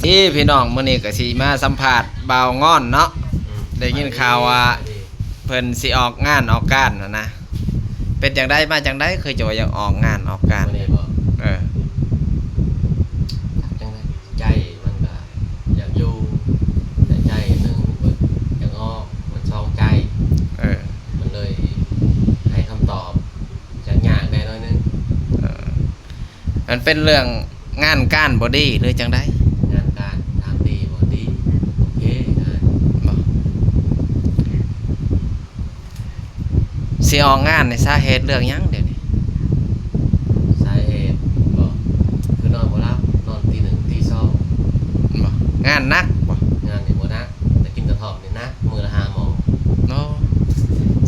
ເອີ ພີ່ນ້ອງ ມື້ນີ້ກໍຊິມາສຳພາດບ່າວງອນເນາະ. ອືມ ໄດ້ຍິນຂ່າວວ່າເພິ່ນຊິອອກງານອອກການຫັ້ນນະ. ເປັນຈັ່ງໃດ ມາຈັ່ງໃດ ຄືຈະວ່າຢາກອອກງານອອກການ? ມື້ນີ້ບໍ? ເອີ ຈັກຈັ່ງໃດ ໃຈມັນກໍຢາກຢູ່ ແຕ່ໃຈໜຶ່ງມັນກໍຢາກອອກ ມັນສອງໃຈ. ເອີ ມັນເລີຍໃຫ້ຄຳຕອບ ຍາກໆແດ່ໜ້ອຍໜຶ່ງ. ເອີ ມັນເປັນເລື່ອງງານການບໍ່ດີ ຫຼືຈັ່ງໃດ? ງານການທາງດີບໍ່ດີ ໂອເຄ ງານ ບໍ່ ຊິອອກງານນີ້ ສາເຫດເລື່ອງຫຍັງດຽວນີ້? ສາເຫດບໍ່ ຄືນອນບໍ່ຫຼັບ ນອນຕີໜຶ່ງຕີສອງ ບໍ່ ງານໜັກບໍ່? ງານນີ້ບໍ່ໜັກ ແຕ່ກິນກະທ່ອມ ນີ້ນະ ມື້ລະຫ້າໝໍ້. ໂອ້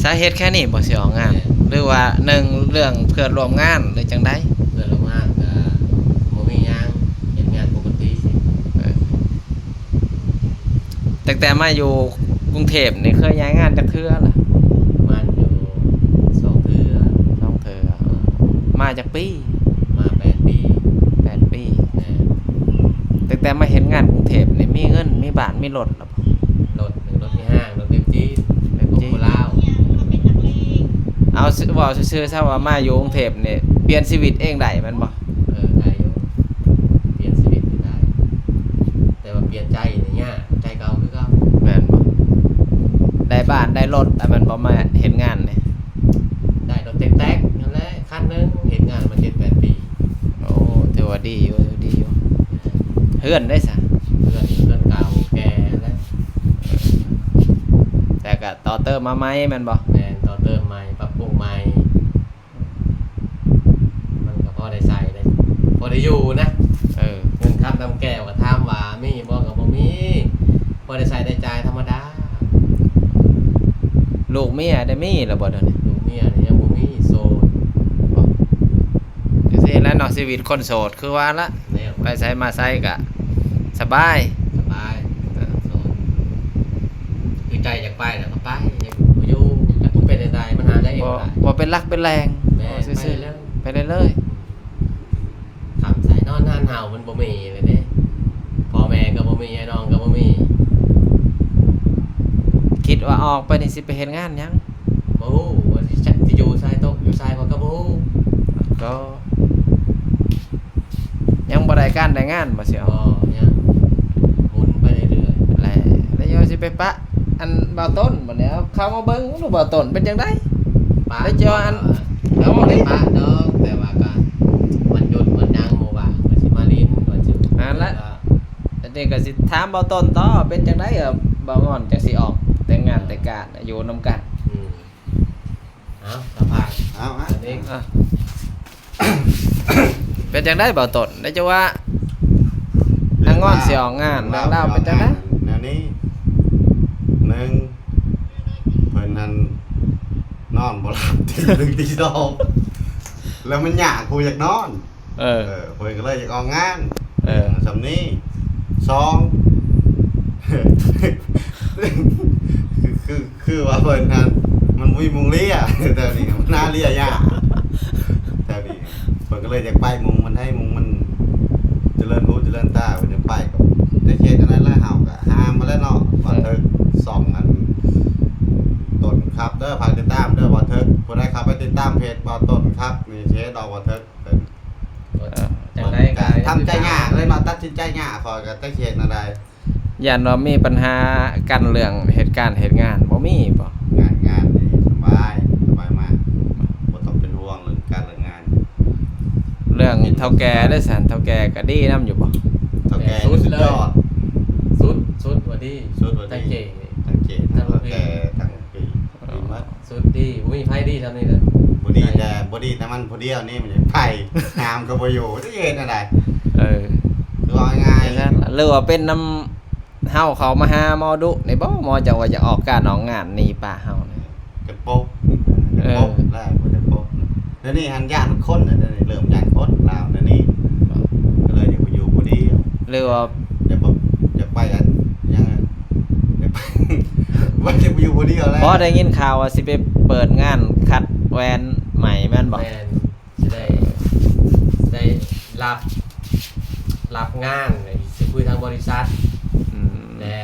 ສາເຫດແຄ່ນີ້ບໍ່ຊິອອກງານ? ແມ່ນ ຫຼືວ່າໜຶ່ງເລື່ອງເພື່ອນຮ່ວມງານ ຫຼືຈັ່ງໃດ? ເພື່ອນຮ່ວມງານກໍບໍ່ມີຫຍັງ ເຮັດງານປົກກະຕິ. ເອີ ຕັ້ງແຕ່ມາຢູ່ກຸງເທບນີ້ ເຄີຍຍ້າຍງານຈັກເທື່ອລະ? ປະມານຢູ່ສອງເທື່ອ. ສອງເທື່ອ. ມາຈັກປີ? ມາແປດປີ. ແປດປີ. ແມ່ນ. ຕັ້ງແຕ່ມາເຮັດງານກຸງເທບນີ້ ມີເງິນ ມີບ້ານ ມີລົດ ລົດ ລົດມີຫ້າງ ລົດເລັບຈີນ ເລັບຈີນ ໂຄລາວ. ເອົາ ເວົ້າຊື່ໆຊະວ່າມາຢູ່ກຸງເທບນີ້ ປ່ຽນຊີວິດເອງໄດ້ແມ່ນບໍ່? ເອີ ໄດ້ຢູ່ ປ່ຽນຊີວິດນີ້ໄດ້ ແຕ່ວ່າປ່ຽນໃຈນີ້ຍາກ ໃຈເກົ່າຄືເກົ່າ. ແມ່ນບໍ່? ໄດ້ບ້ານໄດ້ລົດແລ້ວແມ່ນບໍ່ ມາເຮັດງານນີ້? ໄດ້ລົດແຕັກໆນັ້ນແຫຼະ ຄັນໜຶ່ງ ເຮັດງານມາເຈັດແປດປີ. ໂອ້ ຖືວ່າດີຢູ່ ຖືວ່າດີຢູ່. ເຮືອນໄດ້ຊະ? ເຮືອນ ເຮືອນເກົ່າແກ່ແລ້ວ ແຕ່ກະຕໍ່ເຕີມມາໃໝ່ແມ່ນບໍ່? ແມ່ນ ຕໍ່ເຕີມໃໝ່ ປັບປຸງໃໝ່ ມັນກະພໍໄດ້ໃຊ້ໄດ້ ພໍໄດ້ຢູ່ນະ. ເອີ ເງິນຄຳນຳແກ້ວກໍຖາມວ່າມີບໍ່ ກໍບໍ່ມີ ພໍໄດ້ໃຊ້ໄດ້ຈ່າຍທຳມະດາ. ລູກເມຍໄດ້ມີແລ້ວບໍ່ດຽວນີ້? ລູກເມຍນີ້ຍັງບໍ່ມີ ໂສດ. ບໍ່ ຈັ່ງຊີ້ແຫຼະເນາະ ຊີວິດຄົນໂສດ ຄືວ່າລະ ແນວ ໄປໃສມາໃສກະສະບາຍ ສະບາຍ. ເອີ ໂສດ ຄືໃຈຢາກໄປແລ້ວກໍໄປ ຢາກຢູ່ກໍຢູ່ ຈັກມັນເປັນຈັ່ງໃດ ມັນຫາໃຈເອງບໍ່ໄດ້ ບໍ່ເປັນຫຼັກເປັນແຫຼ່ງ. ແມ່ນ ເວົ້າຊື່ໆ ໄປເລີຍ ໄປເລີຍ. ອືມ ຄຳໃສນອນນານເຮົາມັນບໍ່ມີແລ້ວເດ້ ພໍ່ແມ່ກໍບໍ່ມີ ອ້າຍນ້ອງກໍບໍ່ມີ. ຄິດວ່າອອກໄປນີ້ຊິໄປເຮັດງານຫຍັງ? ບໍ່ຮູ້ວ່າຊິຈັກຊິຢູ່ໃສ ຕົກຢູ່ໃສ ຂ້ອຍກໍບໍ່ຮູ້. ກໍຍັງບໍ່ໄດ້ການໄດ້ງານບໍ່ຊິອອກ? ບໍ່ ຍັງໝຸນໄປເລື້ອຍໆ. ແລ້ວ ແລ້ວຊິໄປປະອັນບ່າວຕົ້ນບັດນີ້ ເອົາເຂົ້າມາເບິ່ງດູ ບ່າວຕົ້ນເປັນຈັ່ງໃດ? ປະ ແລ້ວຈະວ່າອັນ ເອົາ ບໍ່ໄດ້ປະດອກ ແຕ່ວ່າກໍວັນຢຸດວັນຫຍັງບໍ່ວ່າງ ກໍຊິມາຫຼິ້ນ ວ່າຊິ ນັ້ນແຫຼະ. ແລ້ວນີ້ກໍຊິຖາມບ່າວຕົ້ນຕໍ່ ເປັນຈັ່ງໃດ ບ່າວງອນ ຈັ່ງຊິອອກແຕ່ງງານແຕ່ງການ ຢູ່ນຳກັນ. ອືມ ເອົາ ສະພາດ ເອົາ ອັນນີ້ ອ່ະ ເປັນຈັ່ງໃດບ່າວຕົ້ນ ໄດ້ຈະວ່າ ນາງງອນຊິອອກງານ ເລື່ອງລາວເປັນຈັ່ງໃດ? ແນວນີ້ ໜຶ່ງ ເພິ່ນນັ້ນນອນບໍ່ຫຼັບ ຕີໜຶ່ງຕີສອງ ແລ້ວມັນຍາກຜູ້ຢາກນອນ. ເອີ ເອີ ເພິ່ນກໍເລີຍຢາກອອກງານ. ເອີ ສ່ຳນີ້ ສອງ ຄື ຄື ຄືວ່າເພິ່ນຫັ້ນ ມັນບໍ່ມີມຸງເລຍ ແຖວນີ້ມັນຫາເລຍຍາກ ແຖວນີ້. ເພິ່ນກໍເລີຍຢາກໄປມຸງມັນໃດ ມຸງມັນຈະເລີນຫູຈະເລີນຕາ ເພິ່ນຈະໄປກໍໄດ້ເຮັດອັນນັ້ນແຫຼະ. ເຮົາກໍຫາມາແລ້ວເນາະ ບ່າວເຖິກ ຊ່ອງອັນຕົ້ນຄັບເດີ ຝາກຕິດຕາມເດີ ບ່າວເຖິກ. ຜູ້ໃດເຂົ້າໄປຕິດຕາມເພຈບ່າວຕົ້ນຄັບນີ້ ຊິເຫັນດອກ ບ່າວເຖິກ ເອີ ຈັ່ງໃດກໍ ທຳໃຈຍາກເລີຍເນາະ ຕັດສິນໃຈຍາກ ຂ້ອຍກໍຈັກຊິເຮັດແນວໃດ. ຢ້ານວ່າມີບັນຫາກັນເລື່ອງເຮັດການເຮັດງານ ບໍ່ມີບໍ? ງານ ງານນີ້ສະບາຍ ສະບາຍມາກ ບໍ່ຕ້ອງເປັນຫ່ວງເລື່ອງການເລື່ອງງານ. ເລື່ອງເຖົ້າແກ່ເດ້ຊັ້ນ ເຖົ້າແກ່ກໍດີນຳຢູ່ບໍ? ເຖົ້າແກ່ສຸດຍອດ ສຸດ ສຸດວ່າດີ ສຸດວ່າດີ ທັງເຈ້ ທັງເຈ້ ທັງເຖົ້າແກ່ ທັງປີ ດີໝົດ. ສຸດດີ ບໍ່ມີໃຜດີສ່ຳນີ້ເລີຍ. ບໍ່ດີແຕ່ ບໍ່ດີແຕ່ມັນຜູ້ດຽວນີ້ ມັນໄປ ຫາມກໍບໍ່ຢູ່ ຈະເຮັດແນວໃດ? ເອີ ຄືວ່າງ່າຍໆ ຫຼືວ່າເປັນນຳເຮົາເຂົ້າມາຫາໝໍດຸນີ້ບໍ? ໝໍຈັ່ງວ່າຈະອອກການອອກງານໜີປ້າເຮົານີ້ ຈະປົກ ຈະປົກ ເອີ ໄດ້ບໍ່ ຈະປົກ. ດຽວນີ້ຫັ້ນຢ້ານຄົນ ດຽວນີ້ເລີ່ມຢ້ານຄົນລາວ ດຽວນີ້ ກໍເລີຍຢາກໄປຢູ່ຜູ້ດຽວ ຫຼືວ່າ ຢາກ ຢາກໄປອັນຫຍັງ ຢາກໄປ ວ່າຈະໄປຢູ່ຜູ້ດຽວແລ້ວ. ບໍ່ ໄດ້ຍິນຂ່າວວ່າຊິໄປເປີດງານຄັດແຫວນໃໝ່ແມ່ນບໍ່? ແມ່ນ ຊິໄດ້ ຊິໄດ້ຮັບ ຮັບງານ ຊິ ຄຸຍທາງບໍລິສັດ ອືມ ແລະ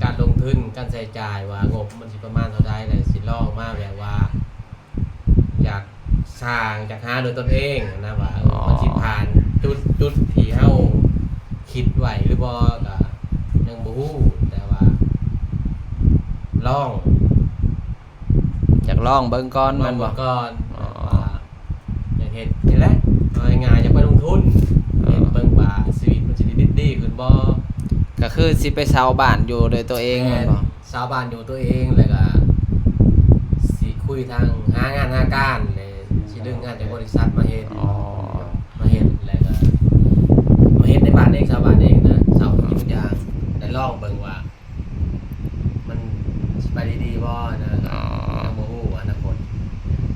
ການລົງທຶນ ການໃຊ້ຈ່າຍວ່າງົບມັນຊິປະມານເທົ່າໃດ ແລະ ຊິລອງມາແບບວ່າ ຢາກສ້າງ ຢາກຫາໂດຍຕົນເອງນະວ່າ ເອີ ອໍ ມັນຊິຜ່ານຈຸດ ຈຸດທີ່ເຮົາຄິດໄວ້ຫຼືບໍ່ ກະຍັງບໍ່ຮູ້ ແຕ່ວ່າລອງ ຢາກລອງເບິ່ງກ່ອນ ລອງເບິ່ງກ່ອນ ແມ່ນບໍ່? ອໍ ແບບວ່າຢາກເຮັດນີ້ແຫຼະ ເອົາງ່າຍໆ ຢາກໄປລົງທຶນ ເອີ ເຮັດເບິ່ງວ່າຊີວິດມັນຊິໄດ້ດີຂຶ້ນບໍ່? ກໍຄືຊິໄປເຊົ່າບ້ານຢູ່ໂດຍຕົວເອງ ແມ່ນ ແມ່ນບໍ່? ເຊົ່າບ້ານຢູ່ຕົວເອງ ແລ້ວກໍຊິຄຸຍທາງຫາງານຫາການ ແລ້ວຊິດຶງງານຈາກບໍລິສັດມາເຮັດ ອໍ ມາເຮັດ ແລ້ວກໍມາເຮັດໃນບ້ານເອງ ເຊົ່າບ້ານເອງນະ ເຊົ່າທຸກຢ່າງ ແລ້ວລອງເບິ່ງວ່າ ມັນຊິໄປໄດ້ດີບໍ່ນະ ອໍ ຍັງບໍ່ຮູ້ອະນາຄົດ.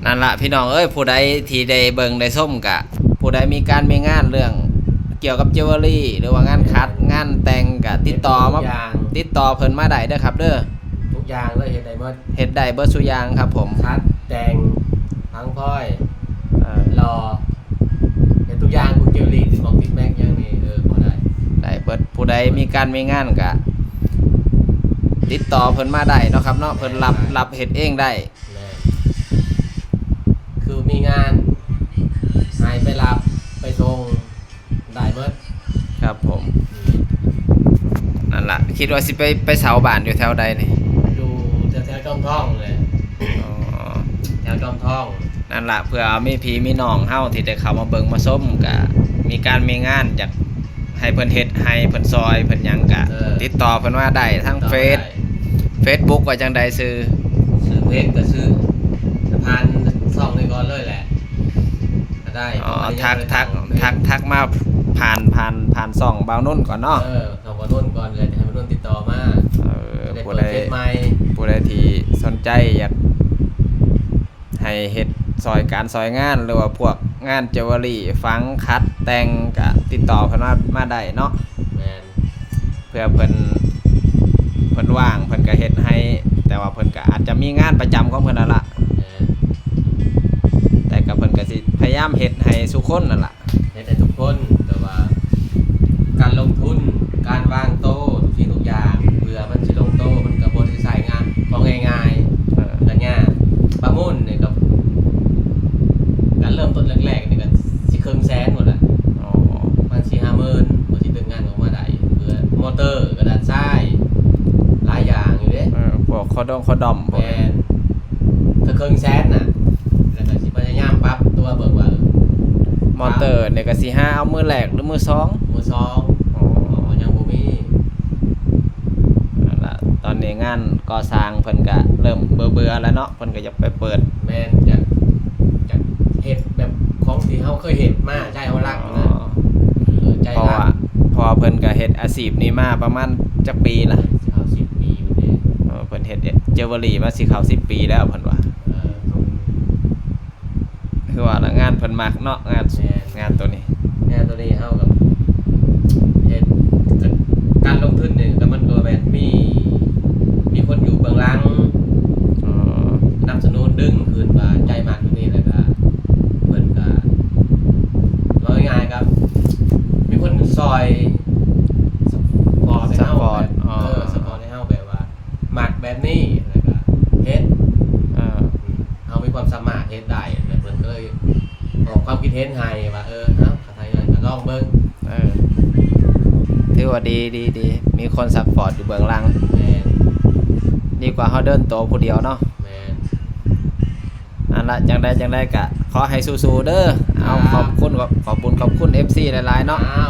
ນັ້ນລະພີ່ນ້ອງເອີຍ ຜູ້ໃດທີ່ໄດ້ເບິ່ງໄດ້ຊົມກະ ຜູ້ໃດມີການມີງານເລື່ອງກ່ຽວກັບຈິວເວລຣີ ຫຼືວ່າງານຂັດ ແມ່ນ ງານແຕ່ງກະຕິດຕໍ່ມາ ເຮັດໄດ້ທຸກຢ່າງ ຕິດຕໍ່ເພິ່ນມາໄດ້ເດີຄັບເດີ ທຸກຢ່າງເລີຍ ເຮັດໄດ້ໝົດ ເຮັດໄດ້ເບິດສູ່ຢ່າງຄັບຜົມ ຂັດ ແຕ່ງ ຝັງພອຍ ເອີ ຫຼໍ່ ເຮັດທຸກຢ່າງ ພວກຈິວເວລຣີ ຕິດໝອກຕິດແມັກຫຍັງນີ້ ເອີ ພໍໄດ້ ໄດ້ເບິດ ຜູ້ໃດມີການມີງານກະຕິດຕໍ່ເພິ່ນມາໄດ້ເນາະຄັບເນາະ ເພິ່ນຮັບ ແມ່ນ ຮັບເຮັດເອງໄດ້ ແມ່ນ ຄືມີງານໃຫ້ໄປຮັບໄປສົ່ງໄດ້ເບິດ ຄັບຜົມ ອືມ ນັ້ນລະ ຄິດວ່າຊິໄປ ໄປເຊົ່າບ້ານຢູ່ແຖວໃດນີ້? ຢູ່ແຖວໆ ຈອມທອງແຫຼະ ອໍ ແຖວຈອມທອງ ນັ້ນລະ ເພື່ອມີພີ່ມີນ້ອງເຮົາທີ່ໄດ້ເຂົ້າມາເບິ່ງມາຊົມ ກະມີການມີງານ ຢາກໃຫ້ເພິ່ນເຮັດໃຫ້ ເພິ່ນຊ່ອຍ ເພິ່ນຫຍັງກະ ເອີ ຕິດຕໍ່ເພິ່ນມາໄດ້ທາງເຟສ ຕິດຕໍ່ມາໄດ້ ເຟສບຸກວ່າຈັ່ງໃດ? ຊື່ ຊື່ເພຈກະຊື່ ຜ່ານຊ່ອງນີ້ກ່ອນເລີຍແຫຼະ ກະໄດ້ ອໍ ທັກ ທັກ ທັກ ທັກມາຜ່ານ ຜ່ານ ຜ່ານຊ່ອງບ່າວນົນກ່ອນເນາະ ເອີ ຊ່ອງບ່າວນົນກ່ອນ ແລ້ວຈະໃຫ້ບ່າວນົນຕິດຕໍ່ມາ ເອີ ຜູ້ໃດ ເປີດເຟສໃໝ່ ຜູ້ໃດທີ່ສົນໃຈຢາກ ໃຫ້ເຮັດຊ່ອຍການຊ່ອຍງານ ຫຼືວ່າພວກງານຈິວເວລຣີ ຝັງ ຂັດ ແຕ່ງ ກະຕິດຕໍ່ເພິ່ນມາ ມາໄດ້ເນາະ ແມ່ນ ເພື່ອເພິ່ນ ເພິ່ນວ່າງ ເພິ່ນກະເຮັດໃຫ້ ແຕ່ວ່າເພິ່ນກະອາດຈະມີງານປະຈຳຂອງເພິ່ນຫັ້ນລະ ແມ່ນ ແຕ່ກະເພິ່ນກະຊິພະຍາຍາມເຮັດໃຫ້ສູ່ຄົນຫັ້ນລະ ເຮັດໃຫ້ທຸກຄົນ ແຕ່ວ່າການລົງທຶນ ການວາງໂຕ ທຸກສິ່ງທຸກຢ່າງ ເພື່ອມັນຊິລົງໂຕ ມັນກໍບໍ່ໄດ້ໃຊ້ງານຂອງງ່າຍໆ ເອີ ມັນກໍຍາກ ປະມູນນີ້ກໍ ການເລີ່ມຕົ້ນແລກໆ ນີ້ກໍຊິເຄິ່ງແສນພຸ້ນລະ ອໍ ປະມານສີ່ຫ້າໝື່ນ ກວ່າຊິເປັນງານອອກມາໄດ້ ເພື່ອມໍເຕີ ກະດານຊາຍ ຫຼາຍຢ່າງຢູ່ເດ້ ເອີ ພວກຄໍດົງຄໍດອມ ແມ່ນ ກໍເຄິ່ງແສນນະ ແລ້ວກໍຊິພະຍາຍາມປັບຕົວເບິ່ງວ່າ ມໍເຕີນີ້ກໍຊິຫາເອົາມືແລກ ຫຼືມືສອງ? ມືສອງ ອໍ ເພາະວ່າຍັງບໍ່ມີ ນັ້ນລະ ຕອນນີ້ງານກໍ່ສ້າງເພິ່ນກະເລີ່ມເບື່ອໆແລ້ວເນາະ ເພິ່ນກະຢາກໄປເປີດ ແມ່ນ ຢາກ ຢາກເຮັດແບບຂອງທີ່ເຮົາເຄີຍເຮັດມາ ໃຈເຮົາຮັກນະ ອໍ ເອີ ໃຈຮັກ ເພາະວ່າ ເພາະວ່າເພິ່ນກະເຮັດອາຊີບນີ້ມາປະມານຈັກປີລະ? ສິບຫ້າ ສິບປີຢູ່ເດ້ ເອີ ເພິ່ນເຮັດຈິວເວລຣີມາຊິເຂົ້າສິບປີແລ້ວເພິ່ນວ່າ ເອີ ຄືວ່າລະ ງານເພິ່ນມັກເນາະ ງານ ແມ່ນ ງານໂຕນີ້ ງານໂຕນີ້ເຮົາກໍເຮັດ ການລົງທຶນນີ້ກໍມັນກໍແມ່ນມີ ມີຄົນຢູ່ເບື້ອງຫຼັງ ອໍ ສະໜັບສະໜູນດຶງຂຶ້ນວ່າໃຈມັກໂຕນີ້ ແລ້ວກໍເພິ່ນກໍ ເວົ້າງ່າຍໆ ກໍມີຄົນຊ່ອຍ ຊັບພອດໃຫ້ເຮົາ ຊັບພອດ ແບບ ອໍ ເອີ ຊັບພອດໃຫ້ເຮົາແບບວ່າ ມັກແບບນີ້ ແລ້ວກໍເຮັດ ເອີ ເຮົາມີຄວາມສາມາດເຮັດໄດ້ ແລ້ວເພິ່ນກໍເລີຍອອກຄວາມຄິດເຫັນໃຫ້ວ່າ ເອີ ເອົາ ຄັນທາງນັ້ນກໍລອງເບິ່ງ ເອີ ຖືວ່າດີ ດີ ດີ ມີຄົນຊັບພອດຢູ່ເບື້ອງຫຼັງ ແມ່ນ ດີກວ່າເຮົາເດີນໂຕຜູ້ດຽວເນາະ ແມ່ນ ນັ້ນລະ ຈັ່ງໃດ ຈັ່ງໃດກໍຂໍໃຫ້ສູ້ໆເດີ ເອົາ ຂອບຄຸນ ຂອບ ຂອບບຸນຂອບຄຸນເອັຟຊີຫຼາຍໆເນາະ ອ້າວ